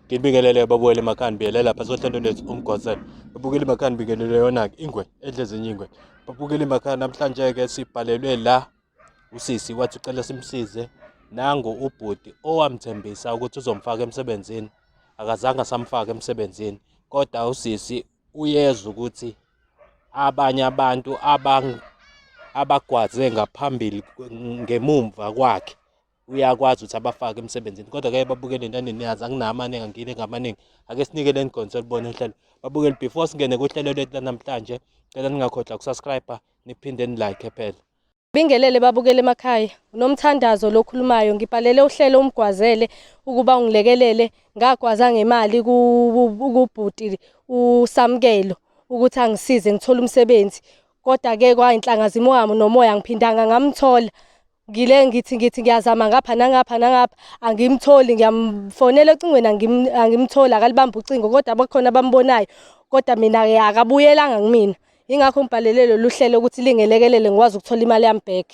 Ngibingelele babukeli emakhaya nibiyele lapha sohlelo lethu umgwazelo. Babukeli emakhaya nibingelele yona-ke ingwe edla ezinye ingwe. Babukeli emakhaya namhlanje-ke sibhalelwe la usisi wathi ucela simsize nangu ubhuti owamthembisa ukuthi uzomfaka emsebenzini akazange asamfaka emsebenzini kodwa usisi uyezwa ukuthi abanye abantu abagwaze ngaphambili ngemumva kwakhe uyakwazi ukuthi abafake emsebenzini kodwa-ke babukele into aniniyazi anginawo amaningi angile ngamaningi ake sinikeleni khona solibona uhlelo babukele before singene kuhlelo lethu lanamhlanje cela ningakhohlwa ukusubscribe niphinde nilike phela Bingelele babukele emakhaya. Unomthandazo lokhulumayo ngibhalele uhlelo umgwazele ukuba ungilekelele ngagwaza ngemali kubhuti uSamkelo ukuthi angisize ngithole umsebenzi. Kodwa ke kwayinhlanga zimuhamu nomoya ngiphindanga ngamthola. Ngile ngithi ngithi ngiyazama ngapha nangapha nangapha angimtholi ngiyamfonela ocingweni angimtholi akalibambi ucingo kodwa bakhona abambonayo kodwa mina-ke akabuyelanga kumina. Yingakho ngibhalele lolu hlelo ukuthi lingelekelele ngikwazi ukuthola imali yami back.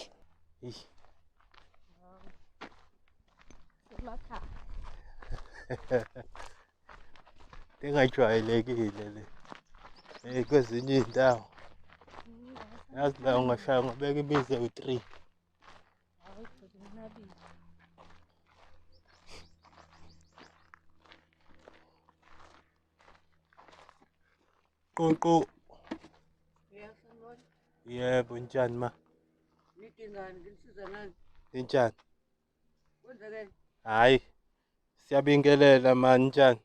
Engajwayelekile le. Eh kwezinye izindawo. Yazi la ungashaya ungabeka imizi ewu-3. Qoqo. Yebo, njani ma? Nidingani nginisiza ngani? Ninjani? Kwenzekeni? Hayi. Siyabingelela ma njani?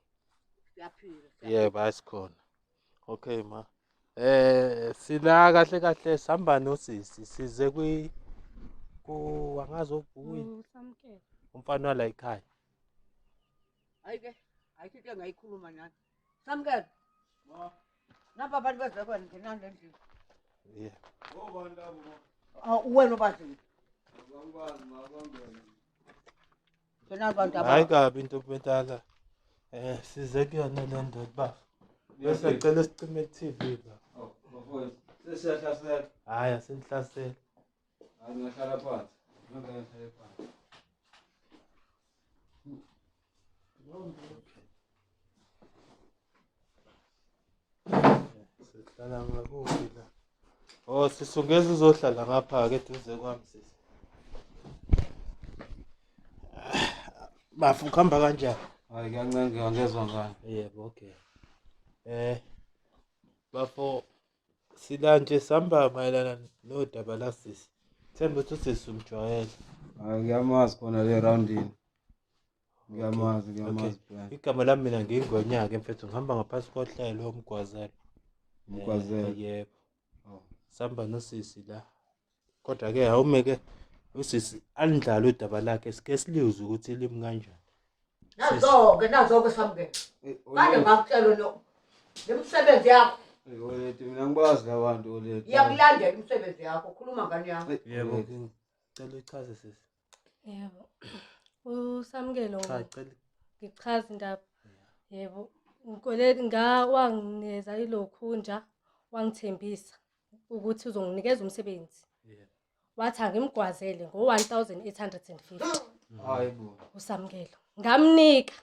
Siyaphila. Yebo, hayi sikhona. Okay ma. Eh sila kahle kahle sihamba nosisi size kwi ku angazi obhukwini Usamkele. umfana wala ekhaya. Hayi ke, ayikho into engayikhuluma nani. Samkelo. Napa abantu beze kwena ngenani endlini. Yeah. Obani labo ma? Awu wena obaziyo. Abangikwazi ma abangene. Ngenani abantu Hayi aba. kabi into bentala. Eh size kuyona le ndoda baba. Bese cela sicime i-TV ba. Oh, bafowethu, sesiyahlasela. Hayi asinihlasele. Hayi ngingahlala phansi. Ngeke ngihlale phansi. Sihlala ngakuphi la? Oh sisungeza uzohlala ngapha ke eduze kwami sisi. Bafu kuhamba kanjani? Hayi kuyancengeka ngezwa ngani. Yebo okay. Eh bafo sila nje sihamba mayelana nodaba la sisi. Themba ukuthi usisi umjwayele. Hayi ngiyamazi khona le roundini. Ngiyamazi, ngiyamazi Okay. Brian. Igama lami mina ngingonyaka mfethu ngihamba ngaphansi kohlelo umgwazelo. Umgwazelo. Eh, yebo. Oh. Sihamba nosisi la. Kodwa ke awume ke usisi alindlala udaba lakhe sike silizwe ukuthi limi kanjani. Nazo-ke nazo-ke Samkelo. Eh, Kade Oledi, ngakutshela no. Lemisebenzi yakho eh, Oledi mina ngibazi labantu Oledi. iyakulandela imisebenzi yakho. Khuluma ngane yami. Eh, Yebo Oledi. ngicela uchaze sisi. Yebo. Usamkelo Cha cela ngichaza indaba. Yebo. Ngikweleti nga wanginikeza ilokhunja wangithembisa ukuthi uzonginikeza umsebenzi. Yebo. Wathi angimgwazele ngo-1850 Hayi bo. uSamkelo. Ngamnika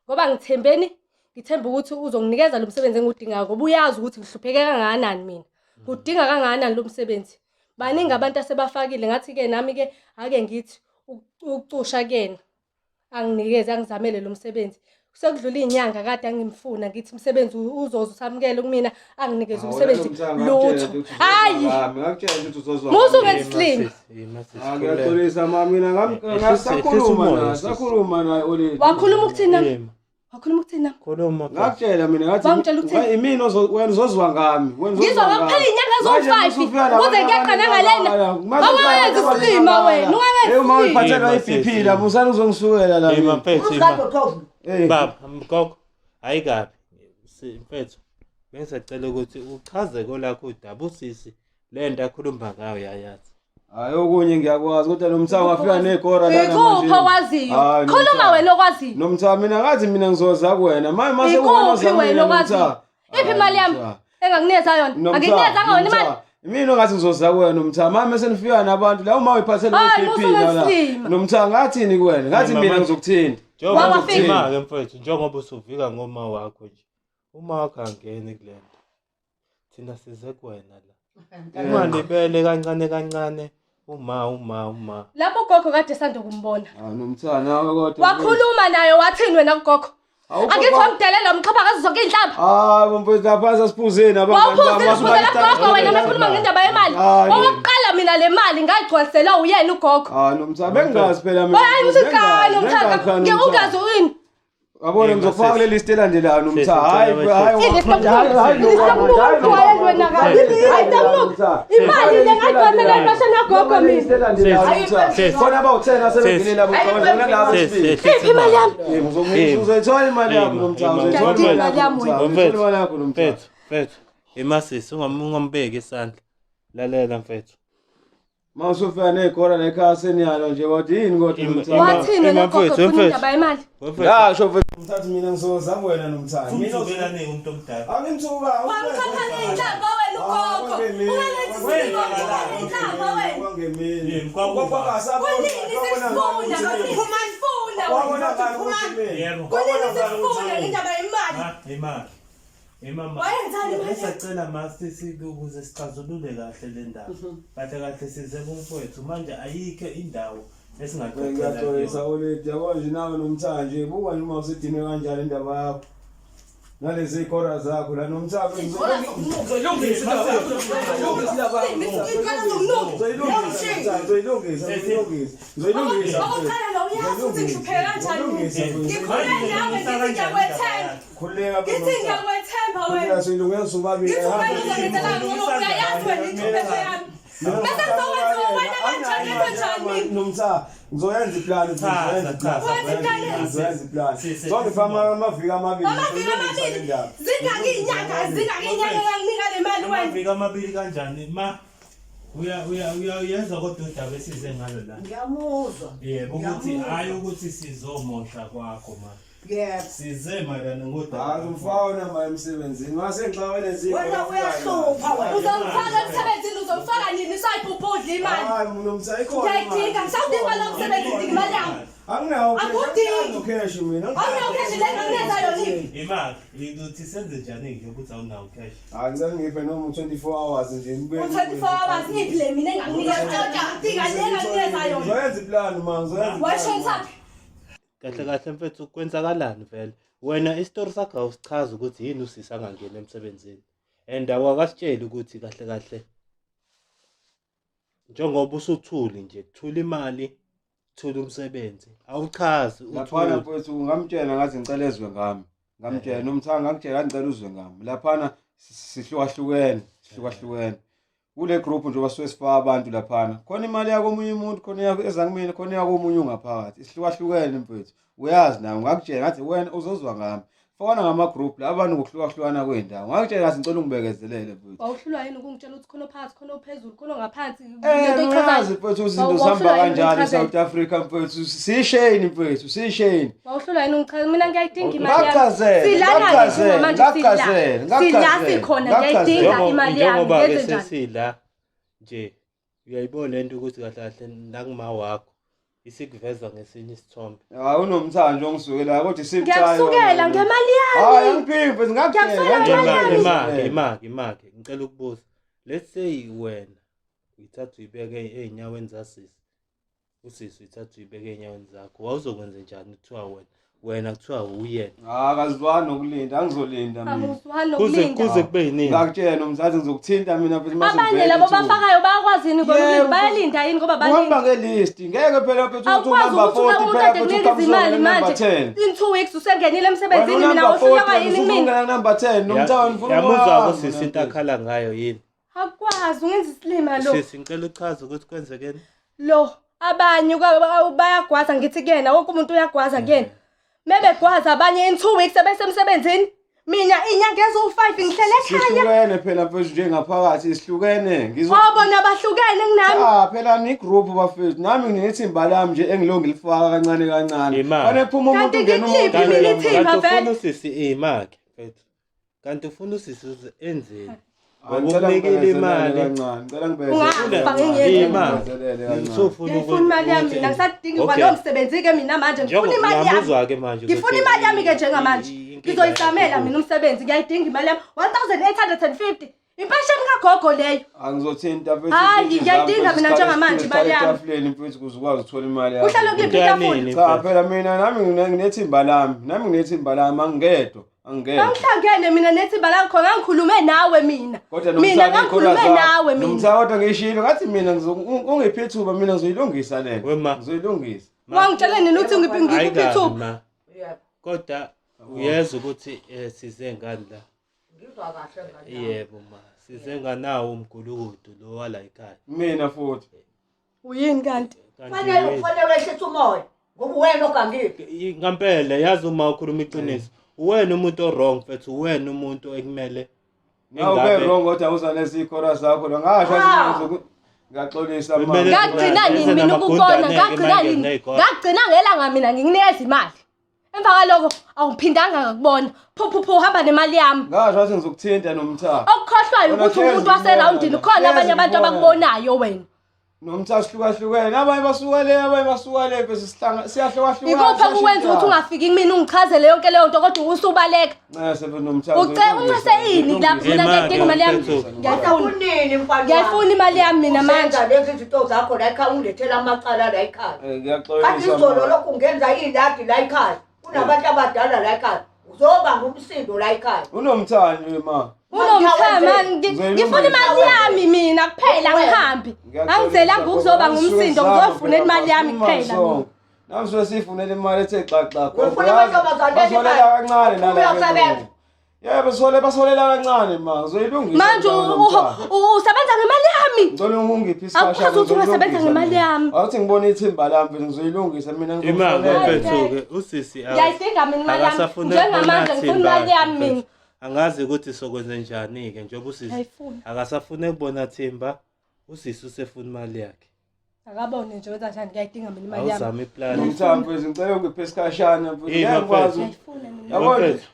ngoba ngithembeni ngithemba ukuthi uzonginikeza lo msebenzi engiwudingayo ngoba uyazi ukuthi ngihlupheke kangakanani mina. Ngudinga kangakanani lo msebenzi. Baningi abantu asebafakile ngathi-ke nami-ke ake ngithi ukucusha kuyena anginikeze angizamele lo msebenzi. Sekudlula iy'nyanga kade angimfuna ngithi umsebenzi uzoze usamukele kumina anginikeze Hawu, umsebenzi wena lo mthanga lutho. ngakutshela ukuthi uzozwa Hhayi ngami, ngakutshela ukuthi uzozwa musu ngami. ungenza isilima. Yima sisi. Ah, ngiyaxolisa ma mina Ehlisa ngasakhuluma umoya, naye, sisi. sakhuluma naye Oledi. Wakhuluma ukuthini nami? Yima. Wakhuluma ukuthini nami? Khuluma. baba. Ngakutshela mina ngathi Wangitshela ukuthini? imina wena uzozwa ngami. Wena uzozwa Ngizwa ngami. ngakuphela iy'nyanga Manje eziwu-five usufika la kuze abantu kuyeqa nangalena. abangaka. Manje Wawenza ufika la abantu isilima abangaka. wena, ungawenza Hey, uma isilima. uyiphathelwa Yima, i-BP sisi. la musani uzongisukela la. Yima mina. mfethu yima. Usikade uthovu. Eh, Baba, mgogo. Hayi kabi. Mfethu. Bengisacela ukuthi uchaze kolakho udaba usisi le nto akhuluma ngayo yayazi. Hayi okunye ngiyakwazi kodwa lo mthango wafika negora lana Ikuphi manje. okwaziyo? Hayi, Khuluma Nomthango. wena okwaziyo. Nomthango mina ngathi mina ngizoza kuwena. Manje mase kuwena Ikuphi wena okwaziyo? Iphi imali yami enganginikeza yona? Angikunikeza yona imali. Mina ongathi ngizoza kuwena nomtha. Mama senifika nabantu la uma uyiphathele Hayi, u-BP musa la. wesilima. Nomtha ngathini kuwena? Ngathi Mama, mina manje- ngizokuthinta. Njengoba Wawafika. usuthima-ke mfethu, njengoba usuvika ngoma wakho nje. Uma wakho angeni kule nto. Thina size kuwena la. Ungalibele kancane kancane uma uma uma. Lapho ugogo kade sanda kumbona. Ah nomtha nawe kodwa. Wakhuluma naye wathini wena kugogo? Awukho Angithi kwa- wamdelela umxhapha zonke iy'nhlamba. Hayi mfethu lapha sasiphuzeni abangani Wawuphuzile bami, uphuzela masuka- gogo wena makhuluma ngendaba yemali. Hayi. Okokuqala mina le mali ngayigcwalisela uyena ugogo. Ah nomtha bengingazi phela mina. Hayi usiqala Bengingazi, umthaka. bengingazi phela Ungazi Nomtha. uyini? Yabona Hey, ngizofaka Masesi. kule list elandelayo nomtha. Sesi, Hayi ngicela hayi wehlise. hayi hayi Ilist yokunuka wena kabi. Hayi Imali le ngayigcwalisela impesheni yagogo mina. Sesi. Khona abawu-10 asebengenile labo cabanga nalabo Sesi, esibili. Iphi imali yami? Yebo, uzoyithola imali yakho nomtha, uzoyithola Ngiyadinga imali yami wena. uzoyithola imali yakho nomtha. Mfethu, mfethu. Imasisi ungambeki isandla. Lalela mfethu. Uma usufika ney'kora nekhaya seniyalo nje kodwa yini kodwa nomtha? Wathini wena Ima, gogo mfethu, ufuna mfethu. indaba yemali? Mfethu. Ngasho mfethu mthathi mina ngizoza kuwena nomtha. Mina Umthukelani umuntu omdala? angimthuka. Wamxhapha ney'nhlamba wena ugogo. Ungalenzi isilima umxhapha ney'nhlamba wena. Kwangemini. Kunini sesifuna sifuna wena. Yebo. Kunini sesifuna indaba yemali? Ma, imali. Imama. Wayenzani manje? Ngisacela masisi ukuze sixazulule kahle le ndaba. Kahle kahle size kumfowethu manje ayikho indawo esingaxoxela Ngiyaxolisa kuyona. Oledi, yabo nje nawe nomtha nje buka nje uma usedinwe kanjani indaba yakho. Nalezi zikora zakho la nomtha ngizoyilungisa indaba yakho. Ngizoyilungisa indaba yakho. Ngizoyilungisa, ngizoyilungisa, ngizoyilungisa. Ngizoyilungisa. Okokuqala lo uyazi ukuthi ngihlupheke kanjani. Ngizoyilungisa. Ngikhule nawe ngithi ngiyakwethemba. Khululeka Ngithi ngiyakwethemba wena. Khululeka siyilungisa sobabili. Ngithi wena uzongenzela ngcono uyayazi wena inhlupheko yami. Bese ngizokwenziwa wena kanjani kanjani mina? Nomtha, ngizoyenza iplani, ngizoyenza iplani. Wenza iplani? Ngizoyenza iplani. Sisi, Ngizongipha amaviki amabili. Amaviki ngizoyilungisa le amabili. ndaba. Zingaki inyanga, zingaki inyanga enganginika le mali wena. Amaviki amabili kanjani? Ma uya uya uya uyenza kodwa udaba esize ngalo la. Ngiyamuzwa. Yebo ukuthi Ngiyamuzwa. hayi ukuthi sizomosha kwakho ma. Yebo. Size mayelana ngodaba. Hayi umfaka noma emsebenzini. Mase ngixabene nzima. Wena uyahlupha wena. Uzongifaka emsebenzini uzongifaka nini usayibhubhudla imali. Hayi nomtha ikhona. Ngiyayidinga, ngisawudinga lo msebenzi ngidinga imali yami. Anginawo Akudingi. cash mina. Awunawo cash le enganginikeza yona iphi? Imali ukuthi senze njani nje ukuthi awunawo cash. Hayi ngicela ngiphe noma 24 hours nje ngibuye. U-24 hours iphi le mina enganginikeza yona? Ngidinga le enganginikeza yona. Ngizoyenza iplani ma ngizoyenza. Wayishonisa phi? Kahle kahle mfethu kwenzakalani vele? Wena isitori sakho awusichazi ukuthi yini usisi angangeni emsebenzini. And awakasitsheli ukuthi kahle kahle njengoba usuthuli nje kuthula imali, kuthula umsebenzi. Awuchazi Laphana uthule. mfowethu ngamtshela ngathi ngicela ezwe ngami. Ngamtshela nomthanga ngakutshela ngicela uzwe ngami. Laphana sihlukahlukene, sihlukahlukene. Kule group njengoba suke sifaka abantu laphana. Khona imali yakomunye umuntu, khona yakho eza kumina, khona yakomunye ungaphakathi. Isihlukahlukene mfowethu. Uyazi nawe ngakutshela ngathi wena uzozwa ngami. Fana ngama group la abantu ngokuhlukahlukana kwendawo. Ngakutshela ngathi ngicela ungibekezelele mfowethu. Wawuhlulwa yini ukungitshela ukuthi khona ophansi, khona ophezulu, khona ongaphansi? Eh, Lento uyazi oyichazayo. mfowethu izinto Wawu- zihamba wawuhlulwa yini kanjani ukungichazela? eSouth Africa mfowethu. Siyishane mfowethu, siyishane. Wawuhlulwa yini ungichazela? Mina ngiyayidinga imali yami. Ngachazela, Silana ngachazela, nje manje sila. ngachazela, Sila ngachazela, sikhona ngachazela. ngiyayidinga imali yami. Njengoba-ke Ngenze njani? sesila nje uyayibona lento ukuthi kahle kahle nakuma wakho isikuveza ngesinye isithombe. Hayi unomthando ongisukelayo kodwa isibucayi. Ngiyakusukela ngemali Hayi yami. angiphimbi mfethu ngakutshela. Ngiyakusukela ngemali yami. Imake imake imake ngicela ukubuza. Let's say wena uyithatha uyibeke ey'nyaweni zasisi. Usisi uyithatha uyibeke ey'nyaweni zakho. Wawuzokwenza njani kuthiwa wena wena kuthiwa uyena. Hayi akazwani nokulinda, angizolinda mina. Angizwani Kuze nokulinda. kuze kube yinini? Ngakutshela nomthathi ngizokuthinta mina mfethu mase Abanye ngibheke labo ithuba. bafakayo bayakwazi yini kona Yebo, ukulinda? Bayalinda yini ngoba Uhamba balinda. ngelist. Ngeke phela mfethu uthi Awukwazi unumber ukuthi 40 umuntu phela ade mfethu kunikeza imali uqhamuza number manje. 10. In 2 weeks usengenile emsebenzini Wena mina unumber wohlulwa 40 yini kumina? usufuna number 10 nomthathi ngifuna Yamuzwa ukuhamba, kusisi into mfethu. akhala ngayo yini? Akwazi ungenza isilima lo. Sisi ngicela uchaze ukuthi kwenzekeni. Lo abanye bayagwaza ngithi kuyena wonke umuntu uyagwaza kuyena. Mebegwaza abanye in 2 weeks ebesemsebenzini. Mina inyanga eziwu-5 ngihlele ekhaya. Sihlukene phela mfethu njengaphakathi sihlukene. Ngizo Obona bahlukene kunami. Cha phela ni group bafethu nami nginethimba lami nje engilo ngilifaka kancane kancane. Imali. Fanele kuphuma umuntu Kanti ungena umuntu. ngikuliphi mina ithimba Kanti ufuna vele? usisi imake mfethu. Kanti ufuna usisi uze enzeni? Ngicela Ngokunikile ngibekezelele imali. kancane, ngicela ngibekezelele Ungafa, kancane, ngingeke. ngibekezelele kancane. Ngisofuna Ngiyayifuna imali yami mina ngisadingi Okay. kwalowo msebenzi-ke mina manje ngifuna imali yami. Ngiyamuzwa-ke manje Ngifuna ukuthi imali yami-ke njengamanje. inkinga Ngizoyizamela yakho mina umsebenzi ngiyayidinga imali yami. 1850. Impesheni kagogo leyo. Angizothinta mfethu. Hayi, impintshi ngiyayidinga zami, mina mfethu, njengamanje sihlale imali yami. etafuleni mfethu ukuze ukwazi ukuthola imali yami. Kuhlale kuliphi Into yanini, itafula? Cha mfethu? phela mina nami nginethimba lami, nami nginethimba lami angingedwa, angingedwa. Angihlangene mina nethimba lakho ngangikhulume nawe mina. Kodwa Mina nomthaka ngangikhulume iy'khola nawe zakho. mina. Nomthaka kodwa ngishilo ngathi mina ungiphe ithuba mina ngizoyilungisa lento. Wema. Ngizoyilungisa. Wangitshela nini ukuthi ngiphi Hayi ngikuphi kabi ithuba? ma. Yebo. Kodwa uyezwa ukuthi size ngani la. Ngizwa kahle ngane yami. Yebo ma. Size nganawo umgulukudu lo wala ekhaya. Mina futhi. Uyini kanti? Kanti Kufanele uyezwa- kufanele wehlise umoya ngoba uwena ogangile. Ngampela yazi uma ukhuluma iqiniso. Uwena umuntu o-wrong mfethu, uwena umuntu ekumele Nawe ube engabe- wrong kodwa uza lezi khora zakho la ngasho Ah. ngathi ngiyaxolisa ma. Kumele- Ngagcina nini mina ukukubona? Namagundane-ke Ngagcina manje nini? ney'kole. Ngagcina ngelanga mina ngikunikeza imali. Emva kwaloko awuphindanga ngakubona. Phu phu phu uhamba nemali yami. Ngasho ngathi ngizokuthinta nomthaka. Okukhohlwayo Wena ukuthi hlezi umuntu waserawundini ngibona khona la. abanye abantu Hlezi ngibona. abakubonayo wena. Nomthaka sihlukahlukene, abanye basuka le, abanye basuka le bese sihlanga siyahlukahlukana. Ikuphi okuwenza ukuthi ungafiki kumina ungichazele yonke leyo nto kodwa usubaleka. Ncese mfethu nomthaka. Uncese ini lapho mina Imali, ngiyayidinga imali yami. mfethu. Ngiyayifuna. Kunini mfana wami? Ngiyayifuna imali yami mina manje. Usenza lezi zinto zakho la ekhaya ungilethela amacala la ekhaya. Kanti Ngiyaxolisa. izolo ma. lokhu ungenza iladi la ekhaya. Kunabantu abadala la ekhaya. Uzoba ngumsindo la ekhaya. Unomthaka nje ma. Unomthama ngifuna imali yami mina kuphela ngihambi. Angizelanga ukuzoba ngumsindo ngizofunela imali yami kuphela. mina. Nami suke siyifunela imali ethe xaxa. Ufuna amantombazane Basolela imali. kancane nala. Uyasebenza. Yebo sole basolela kancane ma. Ngizoyilungisa. Manje indaba nomthaka. usebenza ngemali yami. Ngicela ungiphe isikhashana. Akukwazi ukuthi ungasebenza ngizoyilungisa ngemali mina. yami. Awuthi ngibone ithimba lami mfethu ngizoyilungisa mina Imali ngizofonela. mfethu-ke usisi Ngiyayidinga mina imali yami. akasafune Njengamanje ukubona ngifuna imali thimba, yami mina. mfethu. Angazi ukuthi sokwenze njani-ke njengoba usisi Ngiyayifuna. akasafune ukubona thimba, usisi usefuna imali yakhe. Akabone nje wenza njani ngiyayidinga mina imali yami. Awuzame iplani. Nomthaka mfethu ngicela ungiphe isikhashana mfethu. Yini, Ngeke ngikwazi. mfethu? Ngiyayifuna mina. Yabona? Mfethu,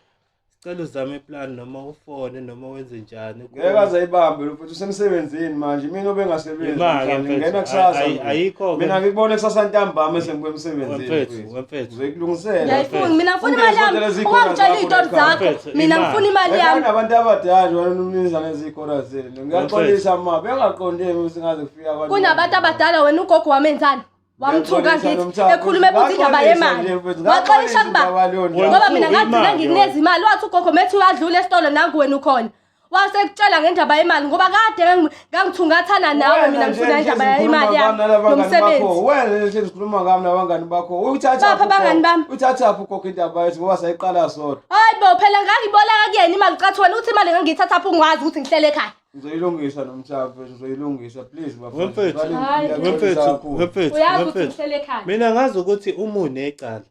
sicela uzame iplani noma ufone noma wenze njani. Ngeke aze ayibambe lo mfethu usemsebenzini manje mina obengasebenzi. Ima-ke mfethu, mfethu, Ngingena kusasa. mfethu. ayikho-ke. Mina ngikubone kusasa ntambama esengibuya emsebenzini. Mfethu, mfethu. mfethu. Ngizoyikulungisela. Ngiyayifuna mina ngifuna imali yami. Ungezodela izikora Ungangitsheli zakho iy'tori la ekhaya. zakho. Mfethu, Mina imali. ngifuna imali Ekhaya yami. nabantu abadala nje wena umnumzane ezikora zenu. Ngiyaxolisa ma, bengaqondile ukuthi ngaze kufika abantu. Kunabantu abadala wena ugogo wamenzani? Wamthuka Ngiyaxolisa ngithi nomthaka, ekhuluma ebuza indaba ngaxolisa yemali. nje mfethu, Waxolisa ngaxolisa kuba indaba leyo ndaba. ngoba mina ngagcina Imali, ngikuneza imali wathi ugogo methi uyadlula esitolo nangu wena ukhona. Wasekutshela ngendaba yemali ngoba kade ngangithungathana nawe Wena mina nje ngifuna nje indaba sikhuluma yemali ngami yami nalabangani nomsebenzi. bakho. Wena nje hlezi sikhuluma ngami nabangani bakho. Uyithatha Baphi abangani bami? Uyithathaphi ukhokha indaba yethu ngoba sayiqala sodwa. Hayi bo phela ngangiboleka kuyena imali cathi wena uthi imali ngangiyithatha phi ungazi ukuthi ngihlele ekhaya. Ngizoyilungisa nomthaka mfethu, ngizoyilungisa please bafethu. Wemfethu, Hayi. Ngiyaxolisa Wemfethu, kakhulu. wemfethu, Uyazi ukuthi wemfethu. ngihlele ekhaya. Mina ngazi ukuthi uma unecala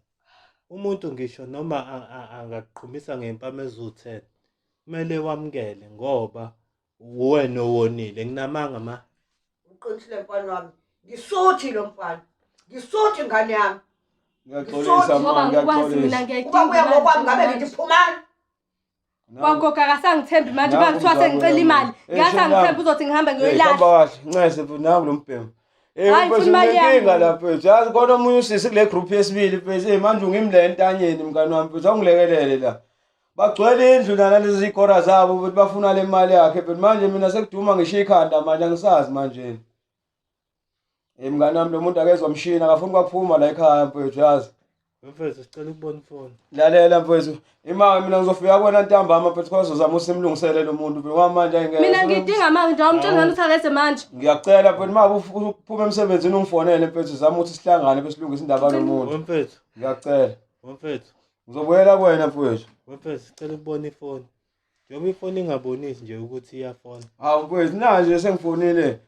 umuntu ngisho noma angaqhumisa ngempama eziwu-10 kumele wamukele ngoba uwena owonile. Nginamanga ma. Uqinisile mfana wami. Ngisuthi lo mfana. Ngisuthi ngane yami. Ngiyaxolisa ma, Ngoba ngikwazi mina ngiyaxolisa. ngiyayidinga. Uba kuya imali ngokwami ngabe njengamanje. ngithi phumani. Kwagogo akasangithembi manje Nangu bangithiwa umzamo sengicela wami. imali. Eh, Ngasangithembi shame uzothi ngihambe Hey, ngiyoyilahla. hamba kahle. Ncese mfethu nangu lo mbhemu. Eh Hayi, mfethu ngifuna imali yami. unenkinga la mfethu. Yazi khona omunye usisi kule group yesibili mfethu. Hey manje ungimle entanyeni mngani wami mfethu awungilekelele la. Bagcwele indlu nalezi zikora zabo mfethu bafuna le mali yakhe mfethu. Manje mina sekuduma ngishiya ikhanda manje angisazi manje. Eh mngani wami lo muntu akezwa mshini akafuni kwaphuma la ekhaya mfethu yazi. Mfethu sicela ukubona ifoni. Lalela mfethu. Imali mina ngizofika kuwena ntambama mfethu kwazozama usimlungisele lo muntu mfethu. Ngoba manje ayingeke. Mina ngidinga manje awumtshela ngani ukuthi akeze manje. Ngiyacela mfethu uma uphuma emsebenzini ungifonele mfethu zama ukuthi sihlangane bese silungise indaba yomuntu. Wemfethu, Ngiyacela. wemfethu, Ngizobuyela kuwena mfethu. wemfethu sicela ukubona ifoni. Njengoba ifoni ingabonisi nje ukuthi iyafona. Hawu mfethu nanje sengifonile.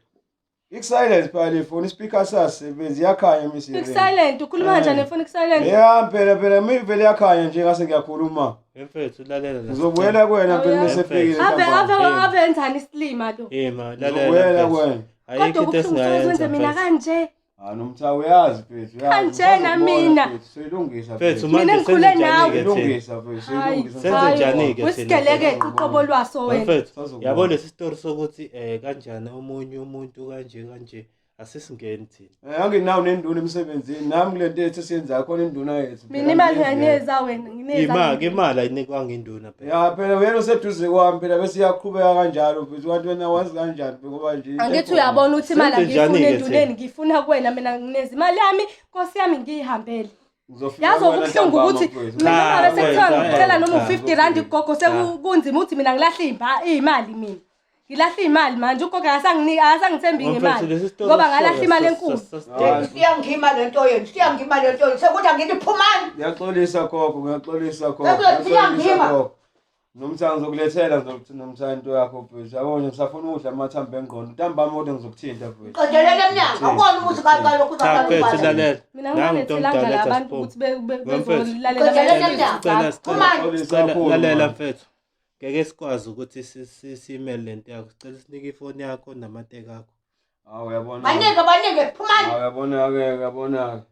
Iku-silence phela le phone, ispeaker sasebenzi iyakhanya imisebenzi. Iku-silent ukhuluma kanjani efoni iku-silent? Ya phela phela mivele iyakhanya nje ngase ngiyakhuluma. Wemfethu lalela la. Ngizobuyela kuwena mfethu Awuyazi. mesefikile Ave ave ntambama. ave enzani isilima lo. Ima, lalela. Ngizobuyela mfethu. kuwena. Ayikho Kodwa into kubuhlungu esingayenza wenze mina mfethu. kanje. Ah nomtha uyazi mfethu uyazi. Kanjena Usazokubona, mina. mfethu, Soyilungisa Mfethu, mfethu. manje Mina ngikhule senzenjani-ke nawe. thina? Soyilungisa mfethu, soyilungisa. Senze njani-ke thina? Usigeleke uqobo lwaso wena. Mfethu, Sazokubona. yabo lesi story sokuthi kanjani omunye umuntu kanje kanje asisingeni thina. Anginawo nenduna emsebenzini nami kule nto yethu esiyenzayo khona induna yethu. Mina imali ngineza wena, ngineza. Ima-ke imali ayinikwanga induna phela. Ya phela wena useduze kwami phela bese iyaqhubeka kanjalo mfethu kanti wena wazi kanjani phela ngoba nje into Angithi ekhona. uyabona ukuthi imali Senze angiyifuni njani-ke enduneni, ngifuna kuwena mina ngineza imali yami, Nkosi yami ngiyihambele. Ngizofika Yazi kuwena okubuhlungu ntambama, ukuthi mfethu. mina Cha, ngabe sekuthiwa wena, ngicela noma cha. u-50 rand kugogo sekunzima ukuthi mina ngilahle imali mina. Ngilahle imali manje ugogo akasangithembi Mfethu, ngemali lesi story ngoba ngalahle imali enkulu. Hayi. Siyangima le nto yenu, siyangima le nto yenu. Sekuthi angithi phumani. Ngiyaxolisa gogo, ngiyaxolisa gogo. Sekuthi siyangima. Gogo. Nomtha ngizokulethela ngizokuthi nomtha into yakho mfethu. Yabo nje ngisafuna ukudla amathambo engqondo. Ntambama kodwa ngizokuthinta mfethu. Qedelela emnyango. Awuboni ukuthi kalokhu Cha mfethu lalela. Mina Nangu umuntu ngingalethelanga omdala la ethi bantu asiphume. ukuthi Mfethu. bezolalela Qedelela ama- emnyango. Sicela sicela Phumani. sicela Kakhulu, lalela man. mfethu. Ngeke sikwazi ukuthi simele lento yakho. Sicela sinike ifoni yakho namateki akho. Hawu uyabona. Banike banike phumani. Hawu uyabona ke, uyabona ke.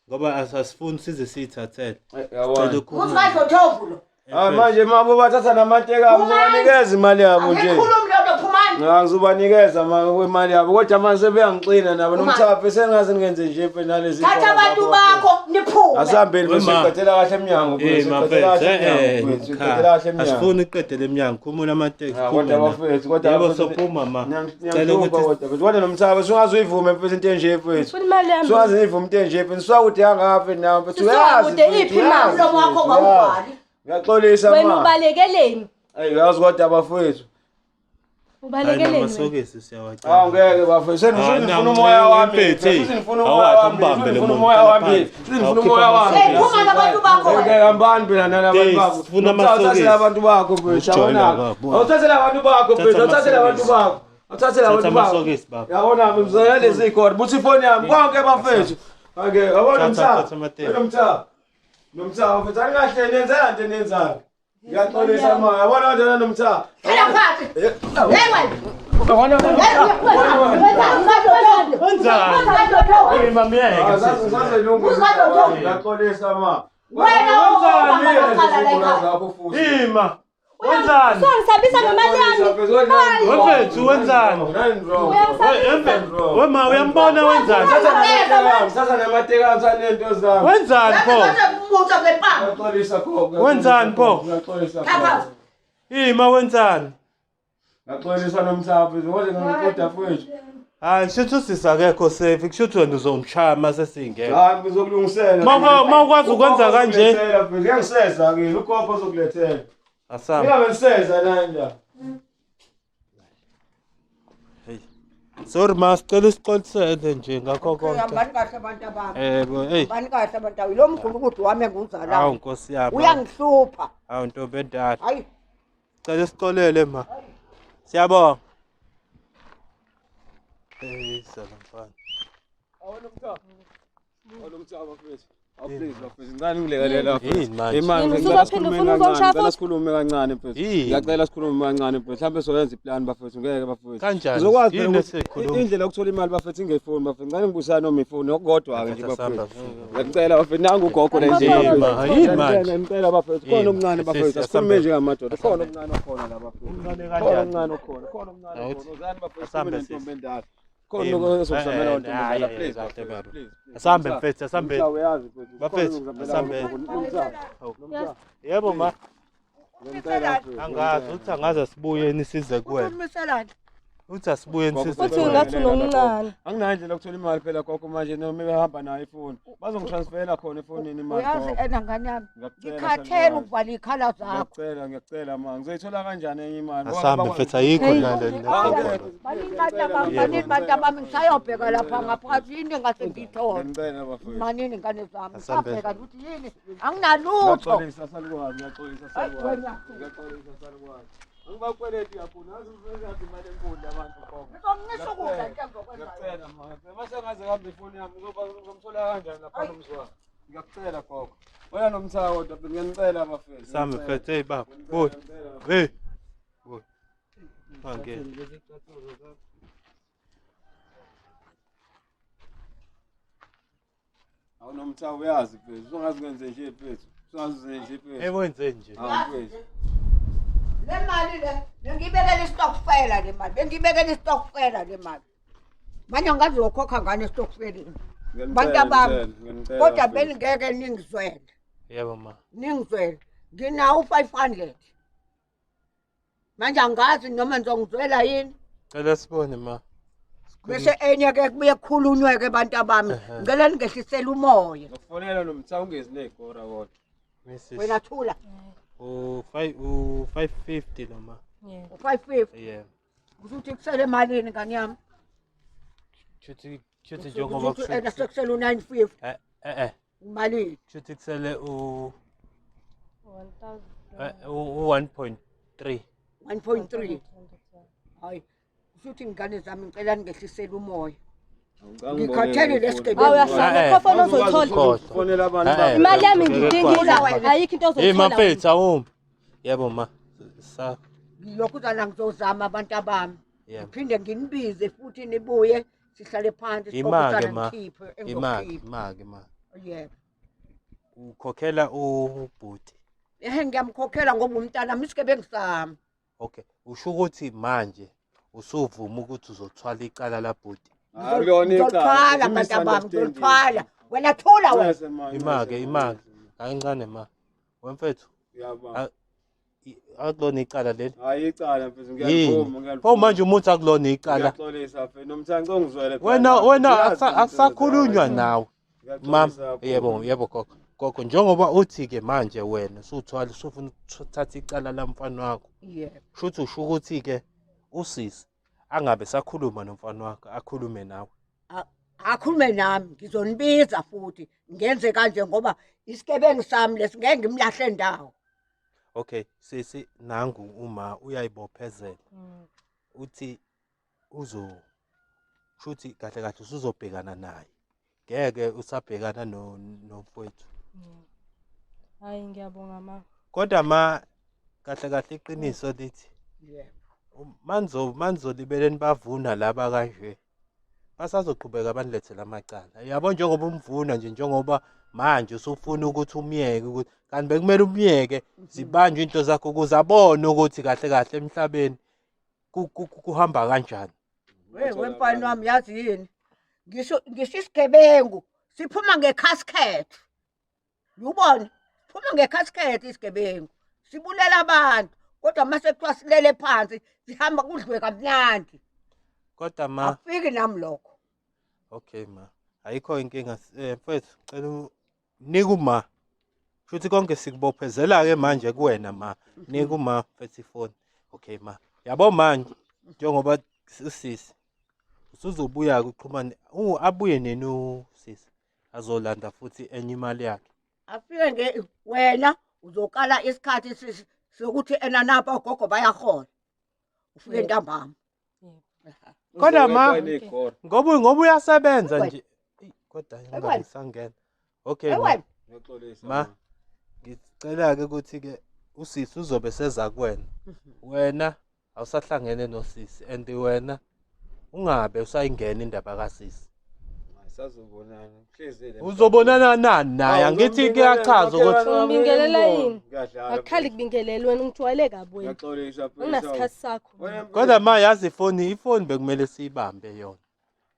Ngoba asasifuni size siyithathele. Uyabona. Sicela Muzi ukhulume. kadlothovu lo. Ah manje mabo bathatha namateka abo Phumani. uzobanikeza imali yabo nje. Angikhulumi lento phumani. Cha ngizobanikeza imali yabo kodwa manje sebeyangixina nabo Phumani. nomthaphe sengaze ngenze nje mfethu nalezi. Thatha abantu bakho niphume. Asihambeni mfethu Wema. siqedela kahle emnyango mfethu. Eh Siqedela mafethu kahle emnyango eh mfethu. cha Siqedela kahle emnyango. asifuni uqedele emnyango khumula amateksi Ah, kodwa bafethu kodwa Yebo bafethu, sophuma ma. Cela ngiyangihlupha ukuthi kodwa mfethu kodwa nomthaphe sungaze uyivume mfethu into enje mfethu. Ngifuna imali yami. Sungaze uyivume into enje mfethu. Sisuka kangaphi nawe mfethu Sisuka uyazi. kude, mfethu, iphi imali? uyazi, Umlomo wakho mfethu, ungawuvali. uyazi. Ngiyaxolisa Wena ma. ubalekeleni? Ayi uyazi kodwa bafethu. hayi Ubalekeleni? wena? namasokisi siyawacela. Hawu ngeke bafethu. Senifuna umoya wami. Senifuna umoya wami. Awumbambe lo Senifuna muntu, umoya wami. phansi. Senifuna Awukhiphe umoya wami. Hey phuma nabantu bakho Ngeke wena. hambani phela nalabantu Days, bakho. sifuna amasokisi. Awuthathele abantu bakho mfethu. Ukujoyina Yabona. kwabo. Awuthathele abantu bakho mfethu. Thatha Awuthathele abantu amasokisi. bakho. Awuthathele Thatha abantu bakho. amasokisi baba. Yabona mzala lezi khona. Buthi ifoni yami konke bafethu. Ake yabona Thatha, mtha. thatha amateki. Yabona mtha. Nomtha mfethu angahle nenzela nto nenzayo. Ngiyaxolisa ma. Yabona wena nomtha. Hlala phansi. Hey wena. Yabona wena. Wenzani? Eh mamiyeke. Sazelungu. Ngiyaxolisa ma. Wena Wenzani obamba lezi amacala la zigora ekhaya. zakho futhi? Ima. Wenzani? Usongisabisa ngemali yami. Wemfethu, wenzani? Wema uyambona wenzani? Sasa namateka nento zami. Wenzani pho? Ngizothatha ngempama. Ngiyaxolisa gogo. Wenzani pho? Ngiyaxolisa Thatha. gogo. Ima wenzani? Ngiyaxolisa nomthapho kodwa ngiqoda mfethu. Hayi shuthi usisi akekho safe kushuthi wena uzomshaya mase singekho. Hayi ngizokulungisela. Mawukwazi ukwenza kanje. Mfethu ngiyangiseza ke ugogo ozokulethela. Asamba. Ngingabe ngiseza nanje. Sorry ma sicela usixolisele nje ngakho konke. Hambani kahle abantu abami. Eh bo hey. Hambani kahle abantu abami. Lo mgulukudu wami Hawu engiwuzalayo. Nkosi yami. Uyangihlupha. Hawu ntombi endala. Hayi. Cela sixolele ma. Siyabonga. Eh sala mfana. Awona mthapho. Awona mthapho mfethu. Awu please bafethu ngicela ngilekelela Yini manje? Imali Yini, ngicela usuzophinde sikhulume ufuna kancane, ukuzongishaya ngicela futhi? sikhulume kancane mfethu. Yini? Ngiyacela sikhulume kancane mfethu. Mhlawumbe soyenza iplan bafethu ngeke bafethu. Kanjani? Ngizokwazi phela Yini ukuthi esiyikhuluma? indlela yokuthola imali bafethu ingefoni bafethu. Ngicela ngibusane noma ifoni okukodwa ke nje Thatha samba. bafethu. Ngiyacela bafethu nangu ugogo la nje. Yini ma, bafethu. yini manje? Ngiyacela bafethu. Khona Yini? omncane bafethu. Sisi, Asikhulume asambe. nje ngamadoda. Khona omncane okhona la bafethu. Umncane Khona kanjani? omncane okhona. Khona omncane Awuthi. okhona. Uzani bafethu Asambe, sikhulume nentombi sisi. endala. Khona Yini? okuzozamela Eh, ntombi hayi, endala hayi, please. kahle bafethu, baba. please, please. Asambe Nomtha, mfethu, asambe. Nomtha, uyazi mfethu. Bafethu, Khona okuzozamela asambe. Nomtha. Nomtha. Yebo ma. Ngiyamcela mfethu. Angazi uthi angaze asibuyeni size kuwena. Umiselani. Uthi asibuyeni size Uthi kuwena. ngathi unomncane. Anginayo indlela yokuthola imali phela gogo manje noma behamba nayo ifoni. Bazongitransfera khona efonini imali Uyazi gogo. ena ngane yami. Ngiyacela, Ngikhathele salukazi. ukuvala iy'khala zakho. Ngiyacela, ngiyacela ma. Ngizoyithola kanjani enye imali? Ngoba Asambe mfethu ayikho Hey. nale Angeke. Baningi bantu abami, baningi bantu abami ngisayobheka lapha ngaphakathi yini engase ngiyithole. Ngiyacela bafethu. Manini ngane zami. Asambe. Ngisabheka ukuthi yini. Anginalutho. Ngiyaxolisa salukazi, ngiyaxolisa Hayi, salukazi. wena. Ngiyaxolisa salukazi. Angibakweleti kakhulu. Nazi mfethu imali enkulu abantu gogo. Ngizomncisha ukudla into engizokwenza. Ngiyacela ma. Mase ngaze ngihambe ifoni yami ngizomthola kanjani lapha nomzwa. Ngiyacela gogo. Wena nomtha kodwa phela ngiyanicela bafethu. Asambe mfethu hey baba. Boy. Hey. Boy. Angeke. Awunomtha uyazi mfethu. Usungazi kwenze nje mfethu. Usungazi nje mfethu. Ekwenze nje. Hawu mfethu. Le mali le bengiyibekela isitokfela le mali. Bengiyibekela isitokfela le mali. Manje angazi uyokhokha ngani esitokfeleni. Ngiyanicela, Bantu bami. ngiyanicela, Kodwa mfethu. beningeke ningizwele. Yebo ma. Ningizwele. Nginawo u-500. Manje angazi noma nizongizwela yini. Cela sibone ma. Bese enye ke kubuye kukhulunywe ke bantu abami. Ehhe. Ngicela ningehlisele umoya. Ngizokufonela nomtha ungezi ney'gora kodwa. Mrs. Wena thula. U 5 u 550 lo ma. Yebo. U-550. Yebo. Kusho ukuthi kusele emalini ngane yami? Kushuthi kushuthi njengoba Kusho ukuthi ena kushuthi sekusele u-950. eh eh eh Malini? kushuthi kusele u 1000. u 1.3. 1.3. Hayi. Kusho ukuthi ingane zami ngicela ningehlisele umoya. Ngicela Ngikhathele ngibonele lesigebengu. Awu uyahlanya, Eh, kho foni Awukwazi ozoyithola. Khohlwa. ukufonela abantu Eh, eh. bakho. Imali yami Ngeke ngiyidingile. kwala. Ayikho into Hey ozoyithola. mafethu awumi. Yebo ma. Sa Lokhuzana ngizozama abantu abami. yebo. Ngiphinde nginibize futhi nibuye sihlale phansi Imake sixoxisane ma. ngikhiphe Imake engizokhipha. imake ma. Yebo. Ukhokhela ubhuti. Ehe ngiyamkhokhela ngoba umntana isigebengu sami. Okay. Usho ukuthi manje usuvuma ukuthi uzothwala icala labhuti. Akulona icala. Ngizolithwala bantu abami, ngizolithwala. Wena thula wena. Ncese ma, Imake ncese, imake. ncese, ma. Kancane ma. Wemfethu Uyabamba. Akulona icala leli. Hayi icala mfethu Yini? ngiyalivuma ngiyalivuma. Pho manje umuntu akulona icala. Ngiyaxolisa mfethu nomtha ngicela ungizwele phela. Wena wena Ngiyazi ukuthi akusakhulunywa nawe. Ma Ngiyaxolisa kakhulu. yebo yebo gogo. Gogo njengoba uthi ke manje wena usuthwala usufuna ukuthatha icala lamfana wakho. Yebo. Shuthi usho ukuthi ke usisi angabe sakhuluma nomfana wakho akhulume nawe. Akhulume nami ngizonibiza futhi ngenze kanje ngoba isigebengu sami lesi ngeke ngimlahle ndawo. Okay, sisi nangu uma uyayibophezela. Uthi uzo shuthi kahle kahle usuzobhekana naye. Ngeke usabhekana no nomfowethu. Hayi ngiyabonga ma. Kodwa ma kahle kahle iqiniso lithi Yebo. manzo manzolibeleni bavuna laba kanje. Basazoqhubeka banilethele amacala. Yabo njengoba umvuna nje njengoba manje usufuna ukuthi umyeke ukuthi kanti bekumele umyeke zibanjwe into zakho ukuze abone ukuthi kahle kahle emhlabeni kuhamba kanjani. We wemfana wami yazi yini? Ngisho ngisho isigebengu siphuma ngecasket. Ubone? Siphuma ngecasket isigebengu. Sibulela abantu kodwa mase kuthiwa silele phansi sihamba kudliwe kamnandi. Kodwa ma Akufiki nami lokho. okay ma ayikho inkinga mfethu cela nika uma futhi konke sikubophezela ke manje kuwena ma nika uma mfethu ifoni. Okay ma yabo manje njengoba usisi usuzobuya uxhumane abuye nini usisi azolanda futhi enye imali yakhe. Afike nge wena uzokala isikhathi sokuthi ena napa ogogo bayahola. Ufike Yebo. ntambama. Yebo. Kodwa ma- Uzoweqa ney'gora. Ngoba uyasebenza Ewe. nje. Eyi, kodwa Ewe. ingabe isangena. Okay ma Ewe Ngiyaxolisa Ma. Ngicela ke ukuthi ke usisi uzobe seza kuwena. Wena awusahlangene nosisi and wena ungabe usayingena indaba kasisi. Hayi, sazobonana. Hlezi le. Uzobonana nani naye? Angithi kuyachaza ukuthi Umbingelela yini? Ngiyadlala. Akukhali kubingelele wena ungijwayele kabi wena. Ngiyaxolisa mfethu. Anginasikhathi sakho. Wena mfethu, kodwa ma yazi ifoni bekumele siyibambe yona.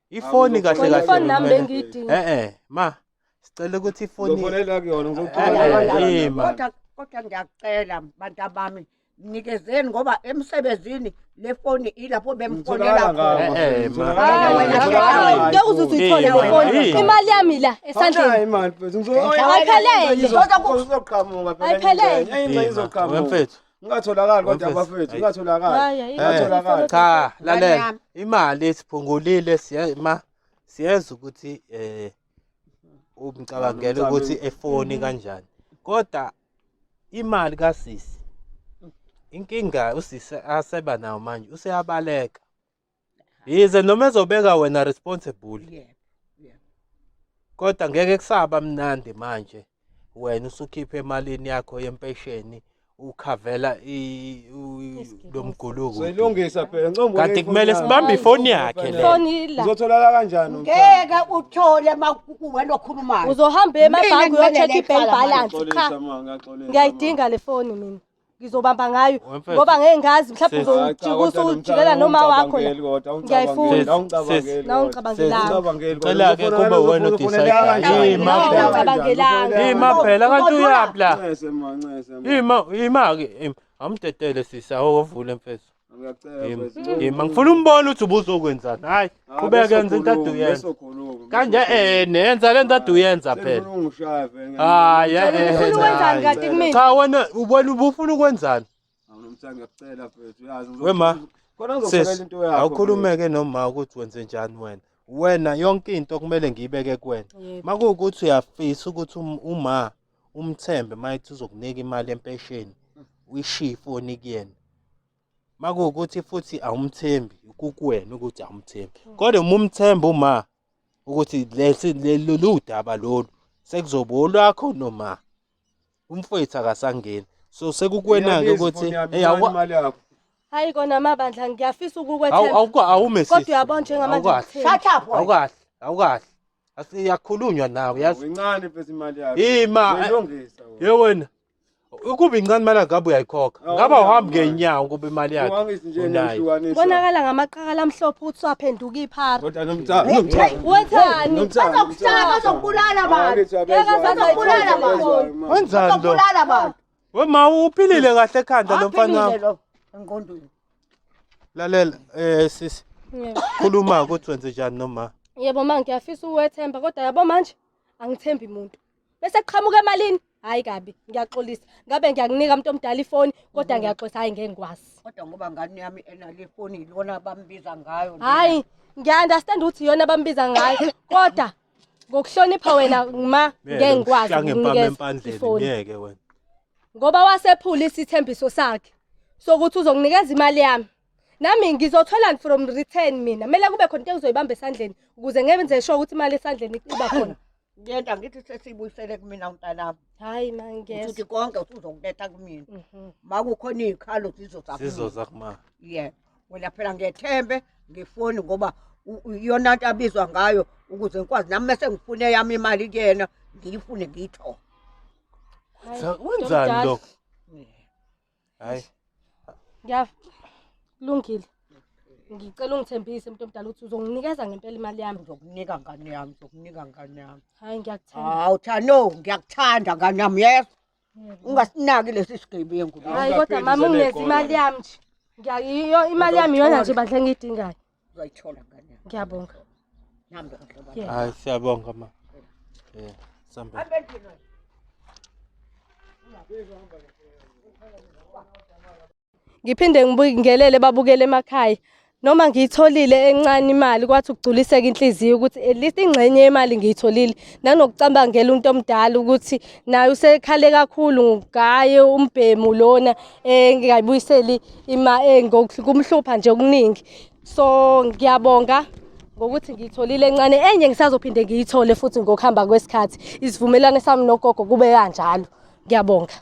Ifoni kahle Wena kahle ifoni nami bekumele bengiyidinga. eh eh ma sicela ukuthi ifoni Ngizofonela kuyona Eh, ngizocela. eh, eh, ma. Kodwa kodwa ngiyacela bantu abami nikezeni ngoba emsebenzini le foni ilapho bemfonela Ngitholakala ngayo, khona. Eh, eh, ma. Ngitholakala Hayi ngayo. wena Ngitholakala hayi, ngayo ngeke uze uyithole le Eh, foni. eh. Imali yami la Awunayo esandleni. imali mfethu. Ayiphelele. Izoqhamuka phela. Ayiphelele. Enye ingxenye Eh, ma, izoqhamuka. wemfethu. Ngingatholakali kodwa Wemfethu. abafethu, Ayi. ngingatholakali. Hayi ayikho Eh. Ngingatholakali. Cha, Ngane lalela. yami. Imali siphungulile siya ma siyeza ukuthi umcabangela ukuthi efoni kanjani. Kodwa imali kasisi inkinga usisi aseba nayo manje useyabaleka. Yize noma ezobeka wena responsible Yebo. kodwa ngeke kusaba mnandi manje wena usukhipha emalini yakho yempesheni ukhavela lo mgulukudu. Soyilungisa phela ncombo. Kanti kumele sibambe ifoni yakhe le. Ifoni ila. Uzotholakala kanjani umthamo? Ngeke uthole wena okhulumayo. Uzohamba emabhange Mina uyo-check ngimele i-bank le balance. Cha, Ngiyaxolisa ma, ngiyaxolisa. ngiyayidinga le foni mina. Ngizobamba ngayo Wemfethu. ngoba ngeke ngazi mhlawumbe Sis. uzojika usujikela noma wakho la. Ngiyayifuna. Sis. Nawungicabangelanga. Cela-ke kube wena o-decide-ayo. Ima phela. Awungicabangelanga. Ima phela kanti uyaphi la? Ncese ma, ncese ma. Ima ima-ke ima. Awumdedele sisi awuvule mfethu. Ngiyacela Ima. mfethu. Ima ngifuna umbone ukuthi ubuzokwenzani. Hayi, Ah, qhubeka yenza into ade besokhuluma, uyenza. besokhuluma, Kanje besokhuluma. nenza le nto ade uyenza phela. Sengifuna ungishaya vele. Hayi, Ufuna ukwenzani kanti kumina? Cha wena ubona ubufuna ukwenzani? Awunomthando ngiyakucela mfethu uyazi. We ma, Khona ngizokufakela Sis, into yakho. awukhulumeke noma ukuthi wenze njani wena. Wena yonke into kumele ngiyibeke kuwena. Yebo. Makuwukuthi uyafisa ukuthi uma umthembe mayethi uzokunika imali empesheni, uyishiye ifoni kuyena. Makuwukuthi futhi awumthembi, kukuwena ukuthi awumthembi. Kodwa uma umthemba uma ukuthi lesi lolu daba lolu sekuzoba olwakho noma umfowethu akasangeni. So sekukuwena-ke ukuthi hey imali yakho. Hayi kona mabandla ngiyafisa ukukwethemba. awume sisi. Kodwa uyabona njengamanje Awukahle. ngithemba. Shut up wena. Awukahle, awukahle. Asiyakhulunywa nawe yazi. Incane mfethu imali yakho. Ima. Uyilungisa wena. Ye wena. Ukuba incane imali ngabe uyayikhokha. Awu, Ngabe awuhambi imali. ngenyawo kuba imali yakhe. Ungangithi nje unayo. niyahlukanisa. Bonakala ngamaqhakala amhlophe ukuthi waphenduka iphara. Kodwa nomthando, nomthando. Wenzani? Bazokushaya bazokubulala abantu. Bazokubulala abantu. Wenzani lo? Bazokubulala abantu. We ma uphilile kahle ekhanda lo mfana Aphilile wami. lo engqondweni. Lalela sisi Yebo. khuluma ukuthi wenze njani noma. Yebo ma ngiyafisa ukuwethemba kodwa yabo manje angithembi muntu. Bese kuqhamuka emalini? Hayi kabi, ngiyaxolisa. Ngabe ngiyakunika umuntu omdala ifoni kodwa ngiyaxolisa hayi ngeke ngikwazi. Kodwa ngoba ngane yami enale ifoni ilona abambiza ngayo. Hayi, ngiya-understand ukuthi iyona abambiza ngayo kodwa ngokuhlonipha wena ma ngeke ngikwazi Ngempama ukukunikeza empandleni ifoni. ngeke wena. Ngoba wasephula isithembiso sakhe sokuthi uzokunikeza imali yami. Nami ngizothola from return mina. Kumele kube khona into engizoyibamba esandleni ukuze ngenze sure ukuthi imali esandleni iba khona. Yenta ngithi sesibuyisele kumina mntanami. Hayi ma ngiyezwa. Uthi konke usuzokuletha kumina. Mhm. Makukhona iy'khalo zizoza kumina. Sizoza kuma. Yebo. Wena phela ngethembe ngifoni ngoba iyona nto abizwa ngayo ukuze ngikwazi nami mese ngifune yami imali kuyena ngiyifune ngiyithole. Hayi, Wenzani mntomdala. lo? Hayi. Kulungile. Ngicela ungithembise mntomdala ukuthi uzonginikeza ngempela imali yami. Ngizokunika ngane yami, ngizokunika ngane yami. Hayi ngiyakuthemba. Hawu Thando, ngiyakuthanda ngane yami, yes. Ungasinaki lesi sigebengu. Hayi kodwa mama unginikeza imali yami nje. Ngiyayiyo imali yami iyona nje bandla engiyidingayo. Uzoyithola ngane yami. Ngiyabonga. Nami ngihloba. Yeah. Hayi siyabonga ma. Sambe. Hambe endlini wena. Ngiphinde ngibingelele babukele emakhaya. Noma ngiyitholile encane imali kwathi ukugculiseka inhliziyo ukuthi at least ingxenye yemali ngiyitholile. Nanokucabangela umuntu omdala ukuthi naye usekhale kakhulu ngaye umbhemu lona engingayibuyiseli ngokumhlupha nje okuningi. So ngiyabonga ngokuthi ngiyitholile encane, enye ngisazophinde ngiyithole futhi ngokuhamba kwesikhathi. Isivumelwano sami nogogo kube kanjalo. Ngiyabonga.